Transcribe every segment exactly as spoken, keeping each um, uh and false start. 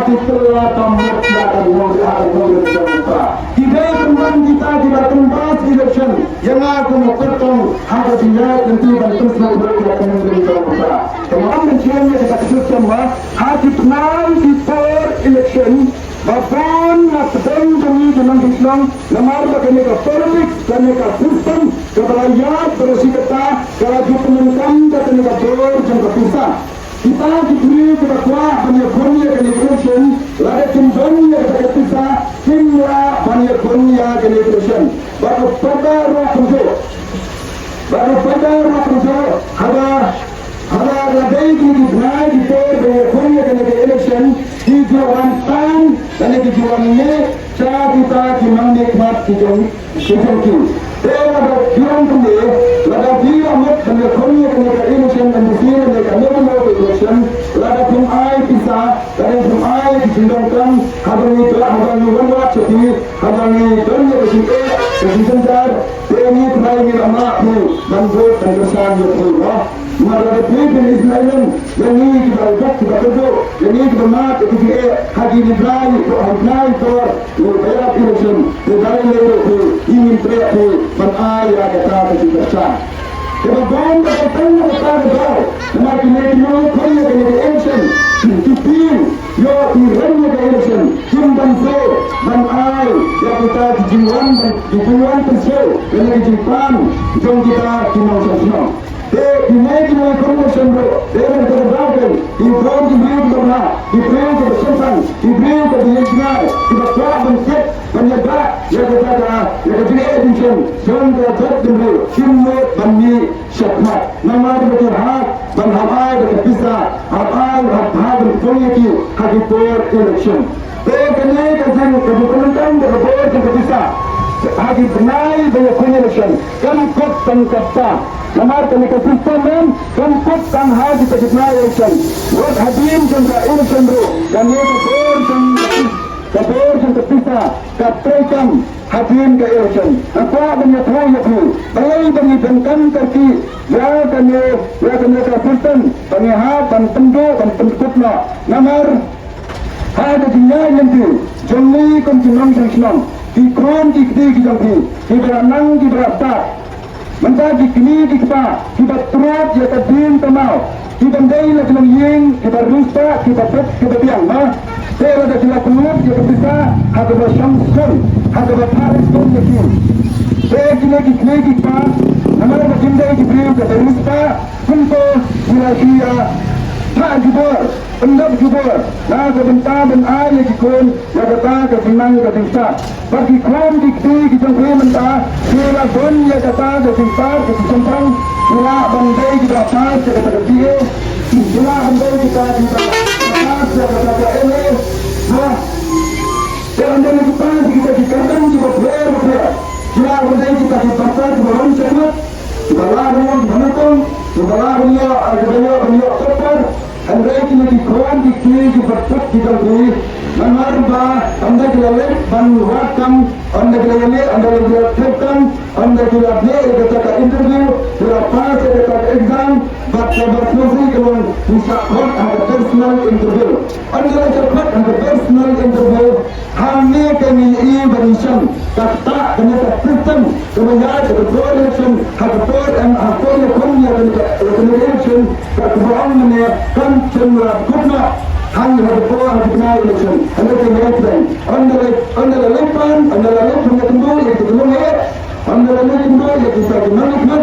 Ki kylla ka mut ïa ka nongrim, ïa ka nongrim jong u Trai. Ki dei pynban kita kiba pynbas election ïa nga kum u kyrtong ha ka jingïaid lynti ban pynsngewthuh ïa ka nongrim jong u Trai. Te nga ong mynsiem ïa kata ka system ba ha ki bnai ki por election ba bun na pdeng jong ngi ki nongshong shnong, namar ba kane ka politics, kane ka system kaba la ïaid ba la shi katta ka la ju pyndonkam da kane ka dor jong ka pisa. Kita ki briew kiba kwah ban ïakhun ïa kane ka election, lada kim don ïa kata ka pisa, kim lah ban ïakhun ïa kane ka election. Bad u paidbah ruh kumjuh. Bad u paidbah ruh kumjuh, haba, haba la dei kine ki bnai ki por ban ïakhun ïa kane ka election, ki ju wan tan, lane ki ju wan leh sha kita ki nongmihkhmat ki jong, ki jong ki. Te lada phi ong kumne, lada phi la mut ban ïakhun ïa kane ka election M D C lane kano kano ka election, lada phim ai pisa, lada phim ai ki jingdonkam, haba ngi don, haba ngi wan wad sha phi, haba ngi don ïa ka jingeh, ka jingjynjar, te ngi trai ngi la mad phi ban vote ban kyrshan ïa phi, mo. Namar lada phi phin isynei lem ïa ngi kiba ïeit kiba kyrduh, ïa ngi kiba mad ïa ki jingeh ha ki bnai, ha ki bnai por ba ïarap election, te dei lei ruh phi, ngin treh phi ban ai ïa kata ka jingkyrshan. Kaba bun ba ka tang na kata ka daw, namar kine ki nongkhun ïa kane ka election, ki phi ïoh ki rem ïa ka election, kim banse ban ai ïa kita ki jingwan, ban, ki jingwan pynsngew, ïa ki jingpang jong kita ki nongshong shnong. Te kine ki nongkhun nongshong ruh, te ban kata daw kein, ki don ki briew kiba bha, ki briew kiba shemphang, ki briew kiba ïeit jngai, kiba kwah ban tip, ban ïada ïa kata ka, ïa ka jingeh jingshong jong ka jaitbynriew, kim nud ban mih shakhmat. Namar ba ki hap ban hap ai da ka pisa, hap ai, hap, hap ban pynlong ïa ki ha ki por election. Te kane ka jing, ka jingpyndonkam da ka bor jong ka pisa ha ki bnai ba ïakhun election kam kut tang katta. Namar kane ka system em kam kut tang ha kita ki bnai election. Wat hadien jong ka election ruh kane ka bor jong ka pis-, ka bor jong ka pisa ka treikam hadien ka election. Nga kwah ban ïathuh ïa phi, balei ba ngi donkam kyrkieh ïa kane, ïa kane ka system ba ngi hap ban pynduh ban pynkut noh. Namar ha ka jingïaid lynti jong ngi kum ki nongshong shnong, ki khun ki kti ki jong phi, kiba la nang kiba la stad, mynta ki kmie ki kpa kiba trud ïa ka dieng ka maw, kiba dei la ki longïing kiba riewspah, kiba bet kiba biang, ma. Te lada ki la pynlut ïa ka pisa ha kaba shong skul, ha kaba phah skul ïa ki, te kine ki kmie ki kpa, namar ba kim dei ki briew kiba riewspah, kumto ki la shu ïa phah jubor, pyndap jubor na ka bynta ban ai ïa ki khun ïa kata ka jingnang ka jingstad. Bad ki khun ki kti ki jong phi mynta ki la don ïa kata ka jingstad ka jingshemphang, ki lah ban dei kiba pass ïa kata ka B A, ki lah ban dei kita kiba pass ïa kata ka M A. Ba te ynda ki pass ïa kita ki kyrdan kiba pher ba pher, ki lah ban dei kita kiba pass kiba wan shakhmat, kiba lah ban wan kiba nyngkong, kiba lah ban ïoh, kiba ïoh ban ïoh topper. Hynrei kine ki khun ki kti kiba tip ki jong ki, namar ba ynda ki la leit ban wad kam, ynda ki la ïaleh, ynda ki la leit kam, ynda ki la leh ïa kata ka interview, ki la pass ïa kata ka exam, bad kaba sngewsih ka long ki shah khot ha ka personal interview. Ynda la shah khot ha ka personal interview, hangne ka ngi ïohi ba ngi shem ka ktah kane ka system kaba ïaid ha ka por election, ha ka por em, ha ka por ïakhun ïa kane ka, ïa kane ka election, kaba ong mynne kam shym la kut noh hangne ha ka por, ha ka bnai election. Hangne ka ngi ïohi ba ynda la, ynda la leit pan, ynda la leit pan ïakynduh ïa kita ki nongïaid, ynda la leit kynduh ïa kita ki nongïakhmat,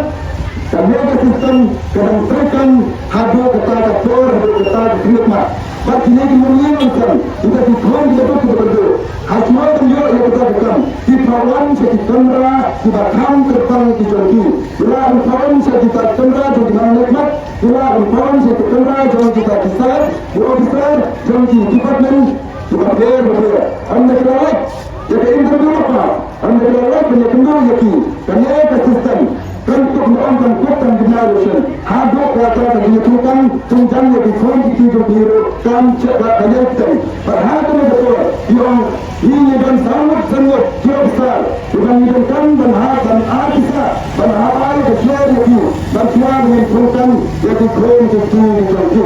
kane ka system ka dang treikam haduh kata ka por, haduh kata ka khlieh mat. Bad kine ki nongïakhmat, kita ki khun ki dei kiba kynduh. Hashuwa ban ïoh ïa kata ka kam, ki phah wan sha ki kamra kiba kham kyrpang ki jong ki. Ki lah ban phah wan sha kita ki kamra jong ki nongïakhmat, ki lah ban phah wan sha ki kamra jong kita ki sir, ki officer jong ki department kiba pher ba pher. Ynda ki la leit ïa ka interview la pass, ynda ki la leit ban ïakynduh ïa ki, kane ka system kan kut, ym kan kut tang ki bnai election, haduh katta ka jingïathuhkhang jingjan ïa ki khun ki kti jong phi ruh kan shah, ka ïai kut. Bad ha kane ka por ki ong, ngi, ngi don saw ngut, saw ngut ki officer kiba ngi donkam ban hap ban ai pisa, ban hap ai ka share ïa ki, ban share, ngin ïathuhkhang ïa ki khun ki kti jong phi.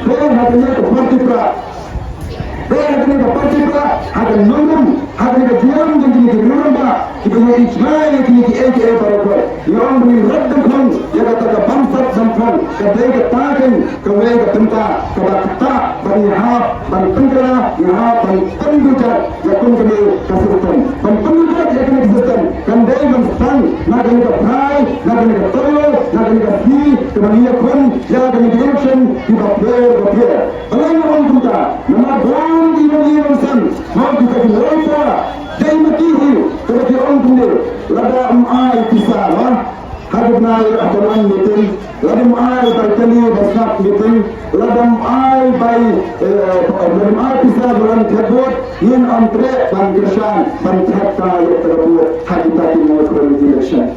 Dei ha kane ka party prah. Dei ha kane ka party prah, ha ka nongrim, ha kane ka jingim jong kine ki rangbah kiba ïa i jngai ïa kine kiei kiei baroh. Ngi ong ba ngin rat dang khong ïa kata ka bamsap bamphong. Ka dei kata keiñ kawei ka bynta kaba ktah ba ngi hap ban pynkhreh, ngi hap ban pynbeit ïa kum kane ka system. Ban pynbeit ïa kane ka system kan dei ban sdang na kane ka phrai, na kane ka tyrwa, na kane ka sngi kaba ngi ïakhun ïa kane ka election kiba pher ba pher. Balei nga ong kumta? Namar don ki nongïalam san, mo kita ki lawyer, dei ma ki hi, kaba ki ong kumne, lada ym ai pisa, ma ha ka bnai ha ka wan meeting, lada ym ai bai kali ba sngap meeting, lada ym ai bai, eh, lada ym ai pisa ba wan khatbot, ngin ym treh ban kyrshan ban thep ta ïa ka vote ha kita ki nongïalam election.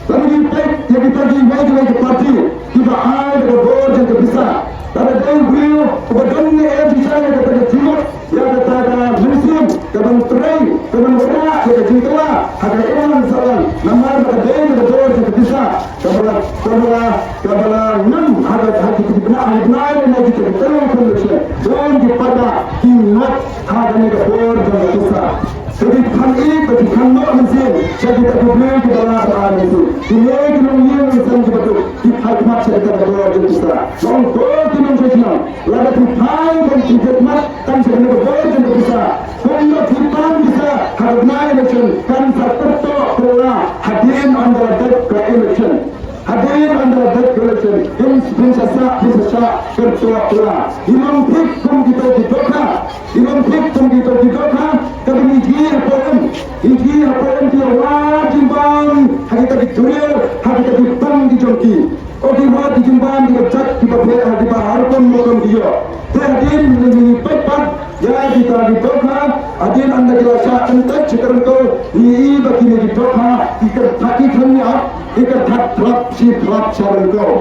Lada ngi peit ïa kita kiwei kiwei ki party kiba ai da ka bor jong ka pisa, lada dei u briew uba don ne em pisa ïa kata ka jingmut, ïa kata ka mynsiem, Ka ban trei, ka ban wanrah ïa ka jingkylla ha ka imlang sahlang, namar ba ka dei na ka bor jong ka pisa kaba la, kaba la, kaba la ngam ha ka, ha ka bnai, ha ka bnai ne ha ka telephone connection. Don ki paidbah ki ngat ha kane ka bor jong ka pisa. Te ki khang ïeit bad ki khang noh mynsiem sha kita ki briew kiba la ba mynsiem. Kine ki nongïing nongsan kiba duk ki phai khmat sha kita ki bor jong ka pisa. Long ko ki nongshong shnong, lada phi phai ban pynkhie khmat tang sha kane ka bor jong ka pisa, kumno phi pan pisa ha ka bnai election? Kan sa kyrtoh kylla hadien ynda la dep ka election. Hadien ynda la dep ka election, phin, phin sa sah, phin sa sah kyrtoh kylla. Ngi long thik kum kito ki dohkha. Ngi long thik kum kito ki dohkha. Kaba ngi ïohi hapoh rim, ngi ïohi hapoh rim ki ïa wad jingbam ha kita ki duriaw, ha kita ki pung ki jong ki. Ki ïa wad jingbam kiba jait kiba pher, ha kiba har rukom rukom ki ïoh. Te hadien ngi peit pat ïa kita ki dohkha, hadien ynda ki la shah kyntait sha ka ryngkew, ngi ïohi ba kine ki dohkha ki kyntait, ki kyntait, ki kyntait phlap shi phlap sha ryngkew.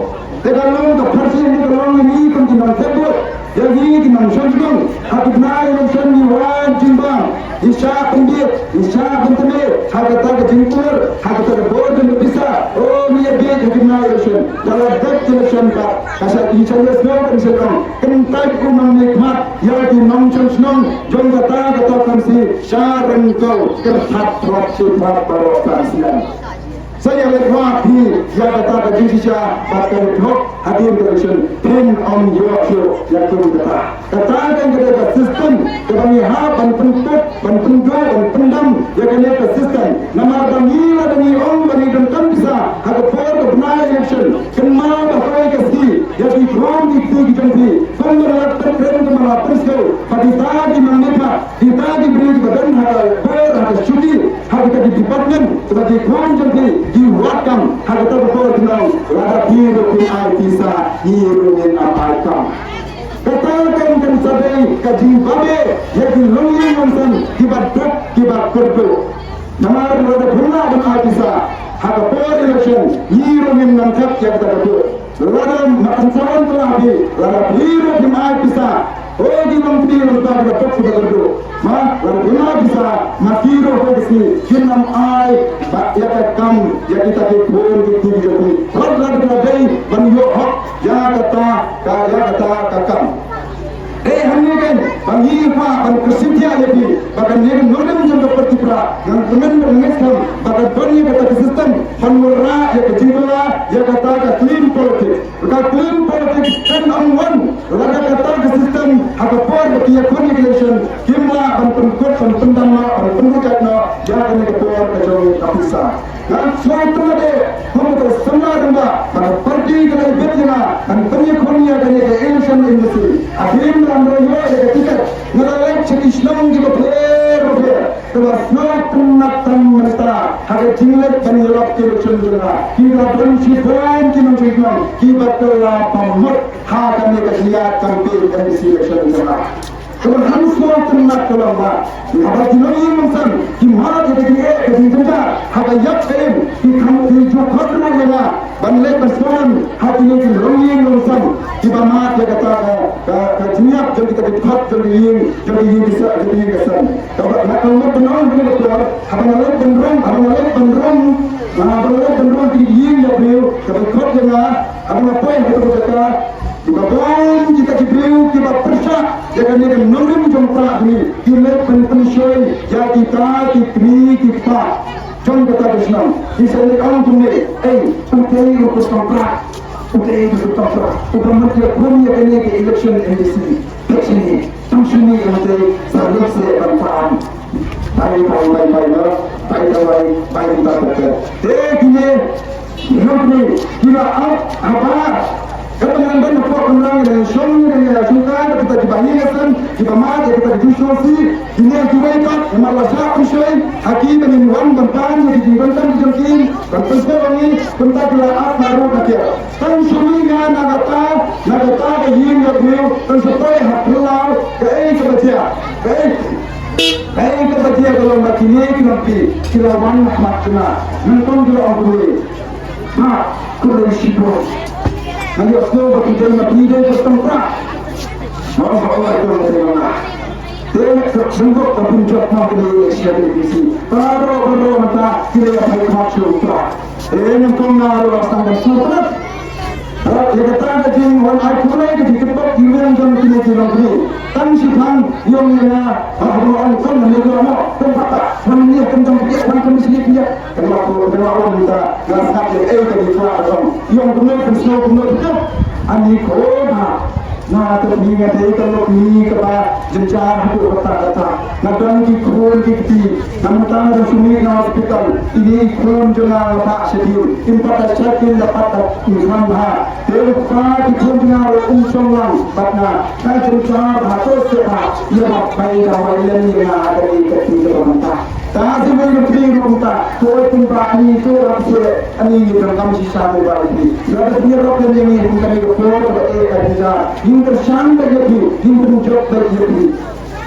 Te ka long ka pharshi, ka long ïa ngi kum ki nongthep vote, ïa ngi ki nongshong shnong, ha ki bnai election ngi wad jingbam, ngi shah pynbiej, ngi shah pynthymmai ha kata ka jingpur, ha kata ka bor jong ka pisa. O, ngi ïa biej ha ki bnai election, da la dep election pat, ka shah, ngi shah ïa sngewbha, ngi shah ong, kyntait u nongmihkhmat ïa ki nongshong shnong jong kata ka tnat constituency sha ryngkew, kyntait phlap shi phlap baroh san snem. Sa ïaleh wad hi ïa kata ka jingshisha bad ka ïa thok hadien ka election, phin ym ïoh shuh ïa kum kata. Kata ka dei ka system kaba ngi hap ban pynkut, ban pynduh, ban pyndam ïa kane ka system. Namar ba ngi, lada ngi ong ba ngi donkam pisa ha ka por ka bnai election, kynmaw ba kawei ka sngi ïa ki khun ki kti ki jong phi, kumba la pynkhreh, kumba la pynsngew, ba kita ki nongmihkhmat, kita ki briew kiba don ha ka bor, ha ka shuki, ha kita ki department, kiba ki khun jong phi ki wad kam ha kata ka por, ki ong lada phi ruh phim ai pisa, ngi ruh ngin ym ai kam. Kata kan, kan sa dei ka jingbabe ïa ki longïing longsan kiba duk kiba kyrduh. Namar lada phim lah ban ai pisa ha ka por election, ngi ruh ngin nang thep ïa kata ka duh. Lada ma kan sa wan kylla phi, lada phi ruh phim ai pisa, o ki long phi long phi kiba duk kiba kyrduh. Ma, lada phim ai pisa, ma ki ruh ha ka sngi kin ym ai ba ïa ka kam ïa kita ki khun ki kti jong phi. Lada, lada ka dei ban ïoh hok ïa kata ka, ïa kata ka kam. Dei hangne kein ba ngi kwah ban kyrsiew ïa phi ba kane ka nongrim jong ka party Prah, ngan kmen ban ngeit skhem ba ka don ïa kata ka system ban wanrah ïa ka jingkylla, ïa kata ka clean politics. Ka clean politics kan ym wan lada kata ka system ha ka por ba ki ïakhun ïa ka election kim lah ban pynkut, ban pyndam noh, ban pynrujak noh ïa kane ka por ka jong ka pisa. Ngan sngewthuh lade kum ka samla rangbah ba ka party ka la ibit ïa nga ban pynïakhun ïa kane ka election MDC. Hadien ba nga la ïoh ïa ka tiket, nga la leit sha ki shnong kiba pher bapher. Te ba sngewtynnat tang mynta ha ka jingleit ban ïalap ka election jong nga, ki la don shibun ki nongshong shnong kiba kylla bamut ha kane ka jingïaid campaign MDC election jong nga. Kaba hangno sngewtynnat ka long ba haba ki longïing longsan ki mad ïa ka jingeh ka jingjynjar ha ka ïap ka im, ki kham, ki ju khot ruh ïa nga ban leit ban sngewlem ha kine ki longïing longsan kiba mad ïa kata ka, ka, ka jingïap jong kita ki dkhot jong ka ïing, jong ka ïing ki sa, jong ka ïing ka sem. Kaba nga, ka mut ban ong kane ka por, haba nga leit ban rung, haba nga leit ban rung, haba nga leit ban rung ki ïing ïa briew, kaba khot ïa nga, haba nga poi ha kata ka jaka, kiba bun kita ki briew kiba pyrshah ïa kane ka nongrim jong Prah jong ngi, ki leit ban pynshoi ïa kita ki kmie ki kpa jong kata ka shnong. Ki sa leit ong kumne, ei, utai u kyrtong Prah, utai u kyrtong Prah uba mut ïakhun ïa kane ka election MDC. Peit shane, tang shane utai sa leit seh ban pan. Bai, bai, bai, bai, no. Bai, bai, bai, bai, bai, bai. Te kine Nongkynmaw, kiba ap, haba kata ngan don hapoh kamra, ngan shong, ngan shongkai da kita kiba ïing ïa sem, kiba mad ïa kita ki jingshongsi, kine kiwei pat namar la shah pynshoi ha ki ba ngin wan ban pan ïa ki jingdonkam ki jong ki, ban pynsngew ïa ngi, kumta ki la ap naduh na kiar. Tang shong ïa nga na kata, na kata ka ïing ka briew, tang sha poi ha phyllaw, kaei kaba jia, kaei, kaei kaba jia ka long ba kine ki longkynmaw ki la wan ha khmat jong nga, nangta ki la ong kumne. Prah, khublei shibun. Nga ïohsngew ba phi dei, ma phi dei ka tang Prah. Nga ong ba ong ai tang ma tang ma. Te sngewbha ka pynjop ma kane ka A D C. Baroh baroh mynta ki la ïa peit khmat sha u Prah. Te nyngkong nga ruh nga sdang ban sngewtynnat. Ïa kata ka jingwan ai khublei ka jingkyrpad ïa u Ïeng jong kine ki longkmie. Tang shiphang ïong ïa nga, ha ba ong kan ne ruh mo, kan pata, kan ne kan jong pia, kan kan sini pia. Kan ba ko kan ba ong ta, nga sngap ïa ei ka jingkyrpad ong. Ïong kumno kan sngap kumno betul. Ani ko ha. Nga te phi nga dei ka lok ni kaba jynjar haduh katta katta. Nga don ki khun ki kti. Nga mynta nga dang sumit na hospital. Ini i khun jong nga nga pah shadien. Im pat da shadien da pat da im kham bha. Te u kpa ki khun jong nga ruh um shong lang bad nga. Nga jynjar bha to se bha. Ïa bad bai da wai lem ïa nga da i kti kaba mynta. Ta si wei ruh phi ruh mynta. Ko oi pynbah ni to rap se. Ani ngi donkam shisha mobile phi. Lada phi ïarap lem ïa ngi kum kane ka por kaba eh ka jingïaid. Ngin kyrshan beit ïa phi, ngin pynjop beit ïa phi.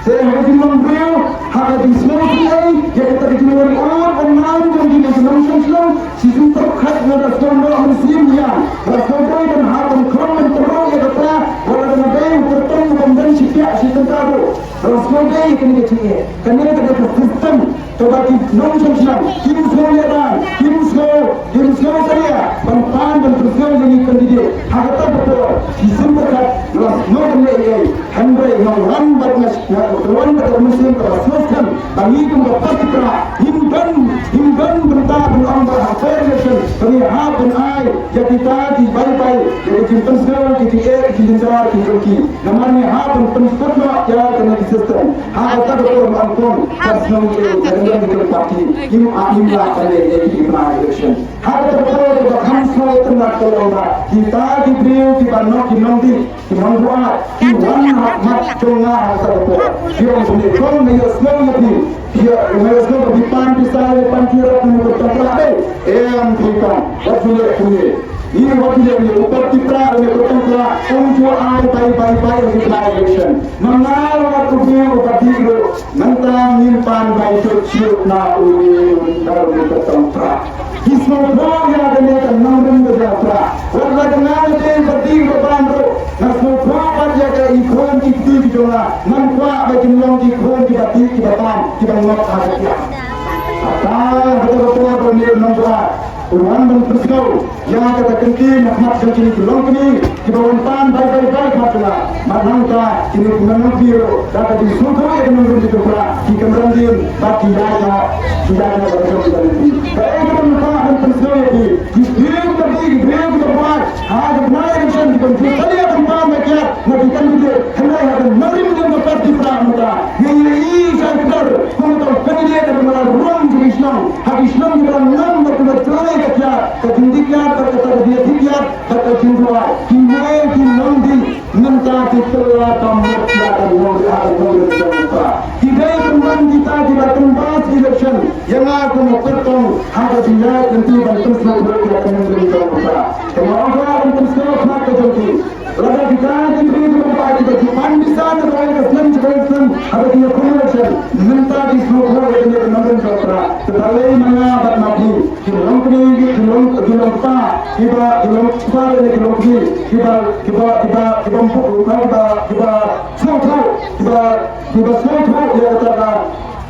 Te ha ka jinglong briew, ha ka jingsngew phi ei, ïa kata ka jinglong ur, ur nang jong ngi ki nongshong shnong, shi sngewthuh khat nga da sngewthuh mynsiem ïa. Nga sngewthuh ban hap ban kham ban tyrwa ïa kata, wat la dang dei u kyrtong ban don shi piak shi tyngka ruh. Nga sngewthuh ïa kane ka jingeh, kane ka dei ka system. Kaba ki nongshong shnong kim sngew ïa dang, kim sngew, kim sngew saria ban pan ban pynsngew ïa ngi candidate. Ha kata ka por ki sngewthuh kat nga sngew ban leh ei ei. Hynrei nga wan bad nga nga wan bad ka mynsiem kaba sngewthuh ba ngi kum ka party Prah ngim don, ngim don bynta ban ong ba ha fair election ba ngi hap ban ai ïa kita ki bai bai ïa ki jingpynsngew ki jingeh ki jingjynjar ki jong ki. Namar ngi hap ban pynkut noh ïa kane ka system. Ha kata ka por ma angkong ka shnong te ka dang dang ka party. Im a im la ka lei lei ki ma election. Ha kata ka por ba kham sngewtynnat ka long ba kita ki briew kiba nok ki nongdih ki nongbuaid ki wan ha khmat jong nga ha kata ka por. Ki ong kumne kong nga ïohsngew ïa phi. Phi ïoh nga ïohsngew ba phi pan pisa ïa pan pisa ïa pan pisa. Em phi kong wat phi leh kumne. Ngi wat leh ngi u party Prah ne ko tang Prah um ju ai bai bai bai ïa ki election. Ma nga ruh wat u dei u party ruh nangta ngin pan bai shuh shuh na u ne u ne u ne ko tang Prah. Ki sngewthuh ïa kane ka nongrim ka jong Prah. Wat la ka nga ne dei party ruh ban ruh nga sngewthuh wat ïa ka i khun ki kti ki jong nga ngan kwah ba kin long ki khun kiba dih kiba tam kiba ngop ha ka kiang. Ata ha ka por ba ne nong Prah. Wan ban pynsngew ïa kata ka ktien na khmat jong kine ki longkmie kiba wan pan bai bai bai khmat jong nga. Bad nangta kine ki nongpynim da ka jingsngewthuh ïa ka nongrim jong Prah ki kynran dien bad ki ïaid noh ki ïaid noh bad ka jong ki longkmie. Kaei kaba nga kwah ban pynsngew ïa ki, ki briew kiba dih, ki briew kiba buaid ha ka bnai election ki ban ju salia ban pan ba kiad na ki candidate. Hynrei ha ka nongrim jong ka party Prah mynta ngi ïohi sa kdar kum uta u candidate uba la rung jong ki shnong. Ha ki shnong kiba la ngam bad kiba trei ka kiad, ka jingdih kiad bad kata ka jingdih kiad bad ka jingduwai. Kine ki nongdih mynta ki kylla ka mut ïa ka nongdih ha ka nongdih jong ka. Ki dei pynban kita kiba pynbas election ïa nga kum u kyrtong ha ka jingïaid lynti ban pynsngewthuh ïa ka nongdih jong ka. Te nga ong ba ban pynsngewthuh ka jong ki. Lada kita ki briew kiba ba kiba ju pan pisa na kawei ka snem sha kawei ka snem haba ki ïa pynlong shen mynta ki sngewthuh ïa kane ka nongrim jong Prah. Te balei ma nga bad ma phi ki longkmie ki long ki longkpa kiba ki longkpa lane ki longkmie kiba kiba kiba kiba mpuk kiba kiba sngewthuh kiba kiba sngewthuh ïa kata ka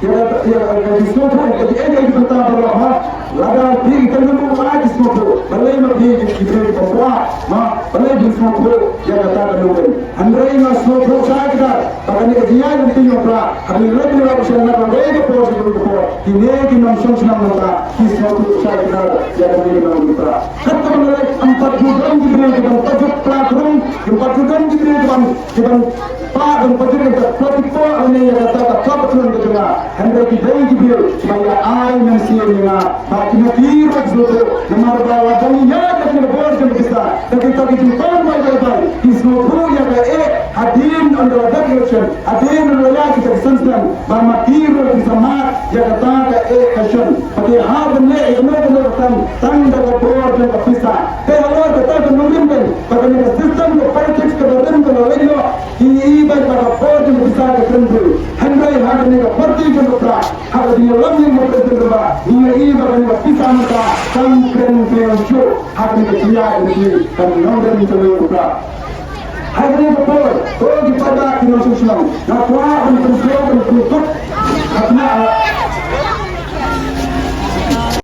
Ïa ka, ïa ka, ka jingsngewthuh, ka jingeh, ka jingpynta baroh, ha. Lada phi ki kynduh ba jingsngewthuh, balei ma phi ki, ki briew ki bym kwah, ma, balei jingsngewthuh ïa kata ka nongrim. Hynrei nga sngewthuh sa kdar ba kane ka jingïaid lynti jong Prah, ha kane ka lynti jong Prah, na kawei ka por sha kawei ka por, kine ki nongshong shnong mynta ki sngewthuh sa kdar ïa kane ka nongrim Prah. Katba nga leit, ym pat ju don ki briew ki ban pajut Prah Krung, ym pat ju don ki briew ki ban, ki ban Ba ban pajut ïa ka plastik po lane ïa kata ka plastik ka jong nga. Hynrei ki dei ki briew ba ïa ai mynsiem ïa nga. Ba kine ki ruh ki sngewthuh namar ba la dang ïa ka kine bor jong ka pisa. Da kita ki jingpang bai bai bai ki sngewthuh ïa ka eh hadien ynda la dep election, hadien ynda la ïa kita ki sensem ba ma ki ruh ki samad ïa kata ka eh ka shon. Ba ki hap ban leh ïa kano kano ka kam tang da ka bor jong ka pisa. Te halor kata ka nongrim ba kane ka system ka politics ka ba rim ka la leit noh. Ngi ïohi ba ka por jong ka pisa ka kren briew. Hynrei ha kane ka party jong ka Prah, ha ka jingïalam ïa ka party jong ka Prah, ngi ïohi ba kane ka pisa mynta kam kren briew shuh ha kane ka jingïaid lynti ka nongrim jong ka Prah. Ha kane ka por Ko ki paidbah ki nongshong shnong, nga kwah ban pynpaw ban pynkut